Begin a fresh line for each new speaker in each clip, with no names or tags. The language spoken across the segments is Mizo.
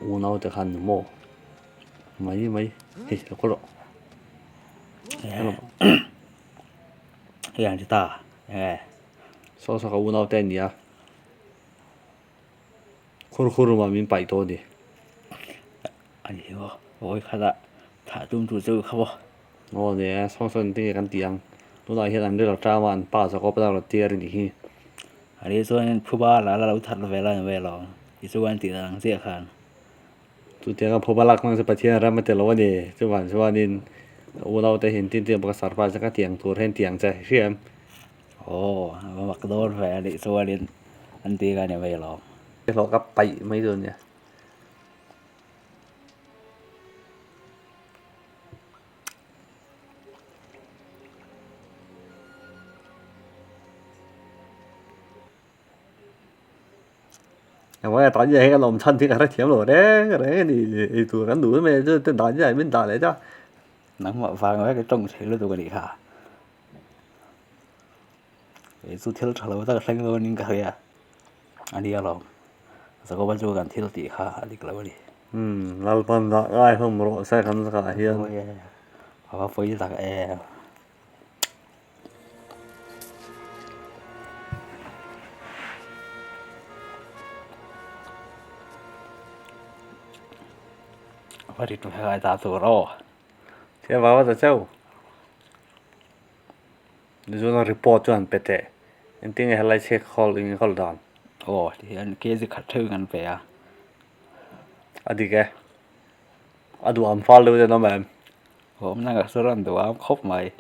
Unau te khan ni maw? Mai mai hei lo kal rawh.
Hei ang ti ta enge?
Saw saw ka unau te ania. Khur khur room ah min paih tawh a ni.
A ni maw? Vawi khat ah thah tum tur chu kha maw?
Aw ni e, saw saw engtin nge kan tih ang? Tunah hian an rilru tang a an pa Jacob a rawn tir a nih hi.
A ni chuan phuba la la lo that ve la ni vel ang tichuan tih dan ang chiah khan.
Chutianga phuba lak hmang chu Pathian ram a ti lo a ni. Chuvang chuanin unaute hi engtin tin bawk a surprise a ka tiang tur hian tiang che i hria em?
Aw a va mak dawn ve a nih chuanin an ti ka ni mai alawm.
Hlawh ka paih mai dawn nia. Engmah tan hian hei ka lawm chhan hi ka hrethiam lo reng reng a ni ei tur kan duh em em chu te dan hian min dah leh ta.
Nangmah vang vek i tawng thei lutuk a nih kha. Kei chu thil tha lo tak a thleng dawn in ka hria a nia lawm. Jacoba chu kan thil tih kha a dik lo a ni.
Umm Lalpan dah ngai hlawm rawh se kan zakah hian.
A va pawi tak em. A va rit ve ngai ta tur aw.
Thil va va ta cheu. Tichuan report chu an pe teh. Engtin nge helai chhiat khawl eng khawl dan?
Aw tihian kg khat theuhin an pe a.
A dik e. A duham fal deuh ten awm em?
Awm nang a sawn an duham khawp mai.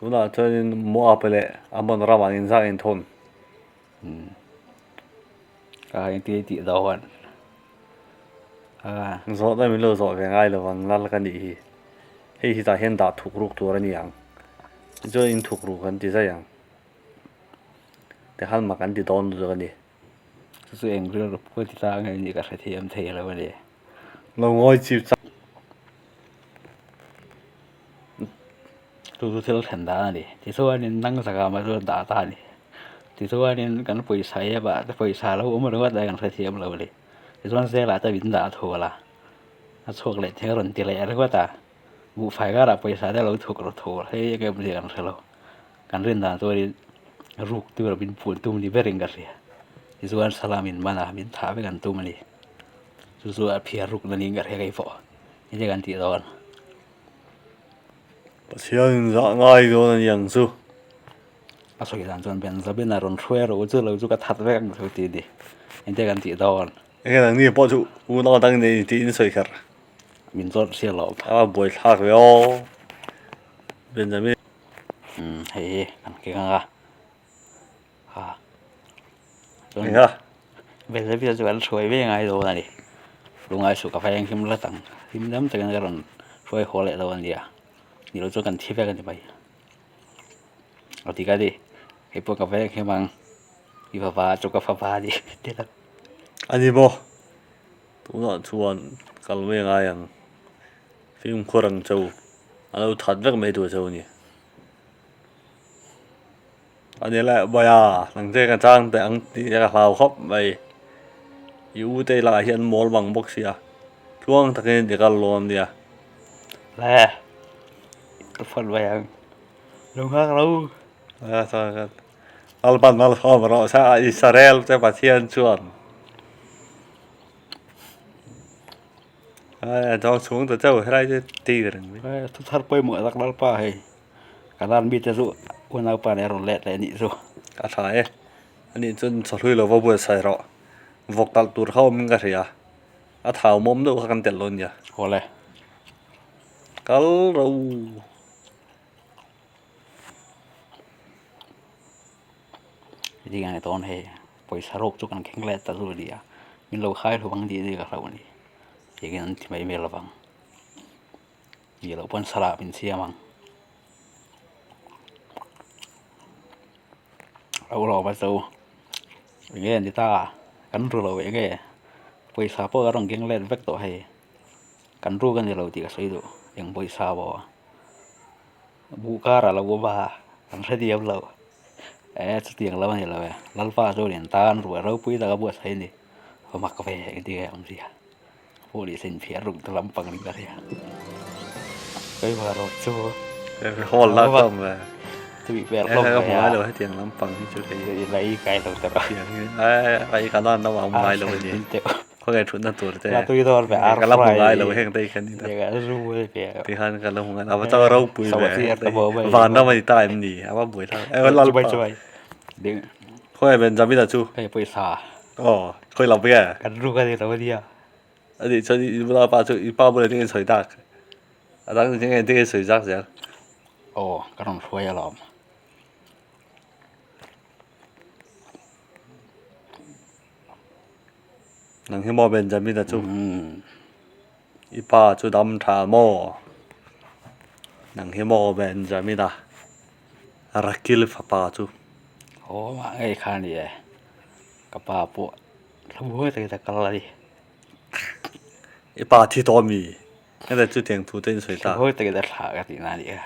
Tunah chuanin Moab leh Ammon ramah an inzah inthun.
Umm. Ka engtin tih dawn. A.
Zawhna min lo zawh ve ngai lo ang lal ka nih hi. Hei hi tah hian dah thuk ruk tur a ni ang. Tichuan in thuk ruk an ti zai ang. Tikhan mak an ti dawn lutuk a ni.
Chu chu eng rilru pawh ti tlang nge nih ka hre thiam thei lo a ni.
Lo ngawi chip chak.
Chu chu thil thlen dan a ni. Tichuanin nang zaka mah chuan dah ta a ni. Tichuanin kan pawisa ep ah te pawisa lo awm ringawt a kan hre thiam lo a ni. Tichuan zelah te min dah thul a, a chhuak leh thei a rawn ti leh ringawt a. Buhfai karah pawisa te lo thuk rawh thul hei eng em zia kan hre lo. Kan rin dan chuanin ruk tura min pun tum ni berin ka hria. Tichuan salam in man a, min thah vek an tum a ni. Chu chu a phiar ruk na niin ka hria keipawh. Engtin kan tih dawn?
Pathian in zah ngai dawn a ni ang chu.
A sawi dan chuan Benjamin a rawn hruai rawh u chu lo chu ka that vek ang chu ti a ni. Engtin kan tih dawn?
Enge nang ni pawh chu unau dang nei tiin sawi kher.
Min zawt hria lo.
A buaithlak ve aw. Benjamin.
Umm hei hi kan keng ang a ha chuan
Eng a?
Benjamin chu kan hruai ve ngai dawn a ni lungai suh ka veng hlim lat ang hlim dam takin ka rawn hruai haw leh dawn a nia ni lo chuan kan thi vek a ni mai a ti ka ni hei pawh ka veng hlim ang i fapa chu ka fapa a ni ti lo.
A ni maw tunah chuan kal mai a ngai ang. Fimkhur ang cho a lo that vek mai tur cho a ni. A ni leh mai a, nang che ka chang teh ang tih ka hlau khawp mai. I u te lah hian mawl bang bawk sia, tluang takin i kal dawn nia.
Le, ka phone mai ang, lo nghak lo.
Lalpan malsawm rawh se a Israel te Pathian chuan. A dawng chhung ta chauh helai chu ti reng mai.
Hei thu thar pawimawh tak lalpa hei ka tan mite chu unaupa nen a rawn let leh anih chu.
A tha e, ani chuan chawhlui lo va buatsaih rawh, vawk talh tur kha awmin ka hria, a thau mawm deuh kha kan telh dawn nia.
Awle.
Kal ro.
Heti ang dawn hei pawisa rawk chu kan kheng let ta chu a ni a min lo khai hlum ang tih hi ka hlauh a ni eng in an ti mai mai lovang nih loh pawn salah min siam ang lo lawm a chu eng nge ni ta kan ru lo eng nge pawisa pawh a rawn keng let vek tawh hei kan ruk a ni lo tih ka sawi duh eng pawisa pawh. Buh karah lo awm a, kan hre diam lo. E chutiang lo a ni lo e, Lalpa chuan in tan ruah ropui tak a buatsaih a ni. Va mak ve engtin nge awm zia pawh ni se inphiar ruk te lampang ni ka hria keimah erawh chu
hall la tlawm ve
tui vel hlawm ve a
lo hetiang lampang hi chu kei
la i kai lo te rawh
ai ka nan lo ang ngai lo ani khawnge thutna tur te
la tui dawn ve
ka la hmu ngai lo heng te khan ni
ta
ti khan ka la hmu ngai lo a va chang ropui ve vanram a ni ta em ni a va buai thlak e lalpa khawnge Benjamina chu
hei pawisa
Aw, khawi lam nge?
Kan ruk a ni lo ania.
A nih chuan i bula pa chu i pa bulah enge sawi tak? A dang enge enge sawi zak zel?
Aw, ka rawn hruai alawm.
Nang hi maw Benjamin-a chu? I pa chu dam tha maw? Nang hi maw Benjamin-a? Rakil fapa chu.
Aw mah ngei kha a ni e. Ka pa pawh thlamuai takin a kal a ni.
I pa thi tawh mi? Heta chutiang thu te in sawi ta.
Thlamuai takin a thlah ka tihna a ni e.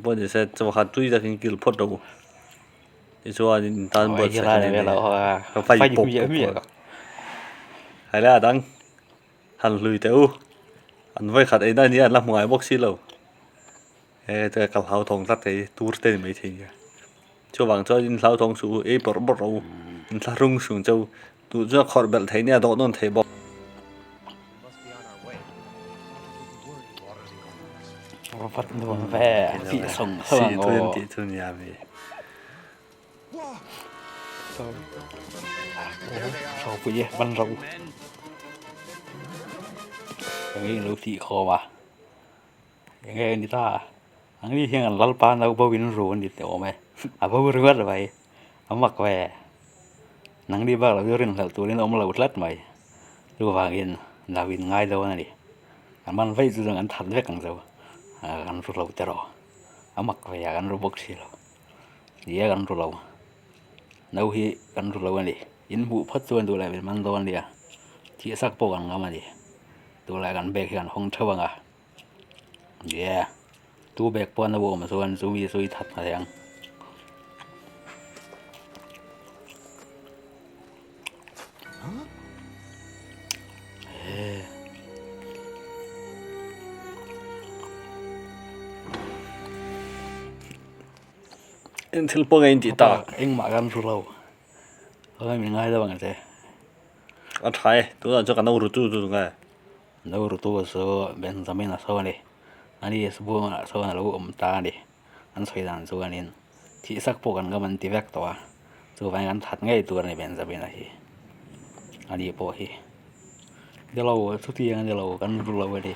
Pawh ni se chawhkhat tui takin kil phawt rawh u. Tichuan in tan buatsaih a ni mai. Ka fai pawp pawp a. Hai lai a dang han hlui teh u. An vawikhat eina nia an la hmu ngai bawk si lo. He te ka hlauthawng tlat thei tur te ni maithei nia chuvang chuan in hlauthawng suh u ei bawrh bawrh rawh u in thlahrung sung cheu duh chuan khawrh belh thei nia dawh nawn thei bawk. Si thu in tih chu nia mi.
Enge ni ta ang ni hian an lalpa no bo in ru an ni teh awm e a bo ringawt mai a mak ve nang ni bak lo chu rinhlelh turin a awm lo tlat mai chuvangin lo in ngai dawn a ni an man vaih chu an that vek ang zo an ru lo te rawh a mak ve a kan ru bawk si lo ni e kan ru lo no hi kan ru lo a ni in hmuh phawt chuan duh leh min man dawn nia thih sak pawh kan ngam a ni tunlai kan bag hi an hawng theuh ang a. Yeah tu bag pawh an lo awm chuan chu mi chu i that ngei ang.
Eng thil pawh nge in tih tak?
Engmah kan hru lo. Khawngaih min ngai deuh ang che.
A tha e, tunah chuan kan lo ru tu tu nge.
Lo ru tu chu Benjamin a sawi a ni. Ani Subuangah chuan a lo awm ta a ni. An sawi dan chuanin thih sak pawh kan ngam an ti vek tawh a, chuvangin kan that ngei tur a ni Benjamin-a hi. Ani pawh hi ni lo chutiang a ni lo kan ru lo a ni.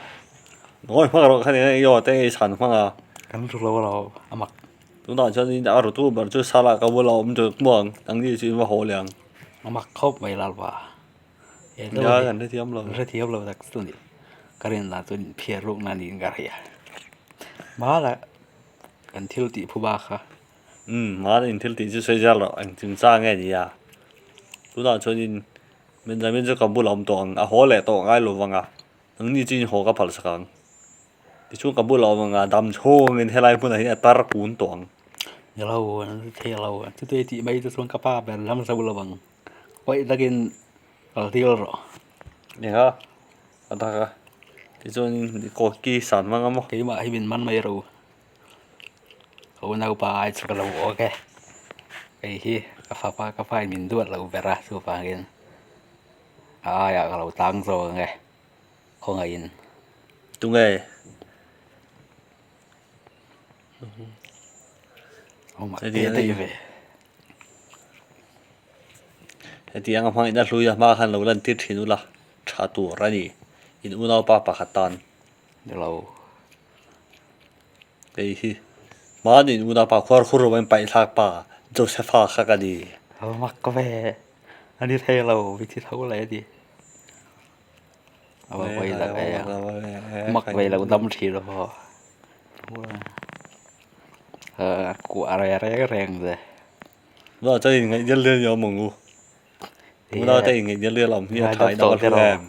Ngawi hmang rawh kha ni i aw te i chhan hmang a.
Kan ru lo alawm a mak.
Tunah chuan a rutu ber chu sala ka bula awm chu hmuang ang ni chu in va haw leh ang.
A mak khawp mai lalpa.
Nia kan hrethiam lo.
Kan hrethiam lo tak chu ni. Ka rin dan chuan inphiar rukna niin ka hria. Mahla kan thil tih phu bak kha.
Umm mahla in thil tih chu sawi zel loh eng chung chang nge ni a. Tunah chuanin Benjamin chu ka bulah awm tawh ang a haw leh tawh ngai lo vang a. Nangni chu in haw ka phalh sak ang. Tichuan ka bulah awm ang a dam chhawngin helai hmunah hian a tar kun tawh ang.
Ni lo an thei lo chutei tih mai chu chuan ka pa ber lam zo lo ang. Paih takin kal tir rawh.
Nia, a dak a. Tichuanin koki san hmang a maw?
Keimah hi min man mai ro. Ka unaupa ai chu ka lo awk e. Kei hi ka fapa ka pa in min duat lo ber a chuvangin a aiah ka lo tang zawk ang e khawngaihin.
Tunge? Hetiang a hmangin a hlui a hma khan lo lan tir thin ula tha tur a ni in unaupa pakhat tan
lo
kei hi mahni in unaupa khuar khur lo in paih thlak pa Josepha kha ka ni.
Mak ve a ni thei lo mi thi tho leh a ni. A va pawi tak e mak ve lo dam thin aw kuah reng reng reng che.
Tunah chuan in ngaih dial dial ni awm ang u. Tunah te in ngaih dial dial awm hi a tha in a va hlu em.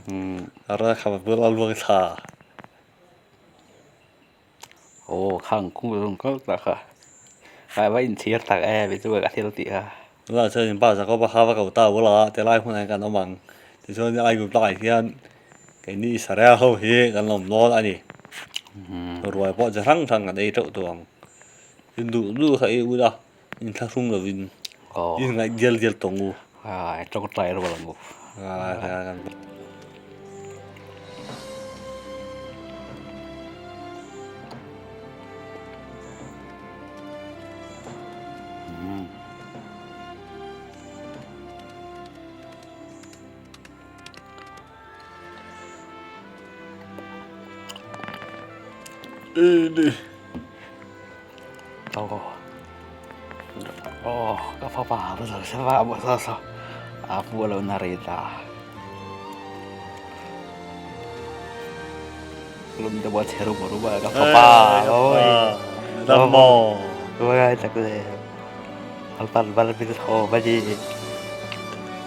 A ra kha va bula luang thla.
Aw khang kung zawng kal tak kha. A va inchhir tak em i chu ka thil tih kha.
Tunah chuan in pa Jakob-a kha va ko ta ula tilai hmunah hian kan awm ang. Tichuan Aigupta ah hian keini Israel ho hi kan lo awm dawn a ni. Ruai pawh chi hrang hrang kan ei teuh tawh ang. In duh duh kha ei ula, in thlahrung lovin in ngaih dial dial tawng u.
Tawngtai rual ang u.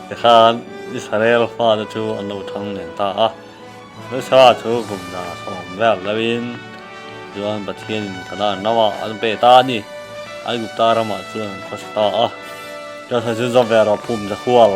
Tikhan Israel fate chu an lo thang nen ta a, Joshua chu kum hna sawm vel lovin chuan Pathianin Kanaan ramah an pe ta a ni. Aigupta ramah chuan an khawsa ta a, Joshua chu zawm ve rawh phum za hual.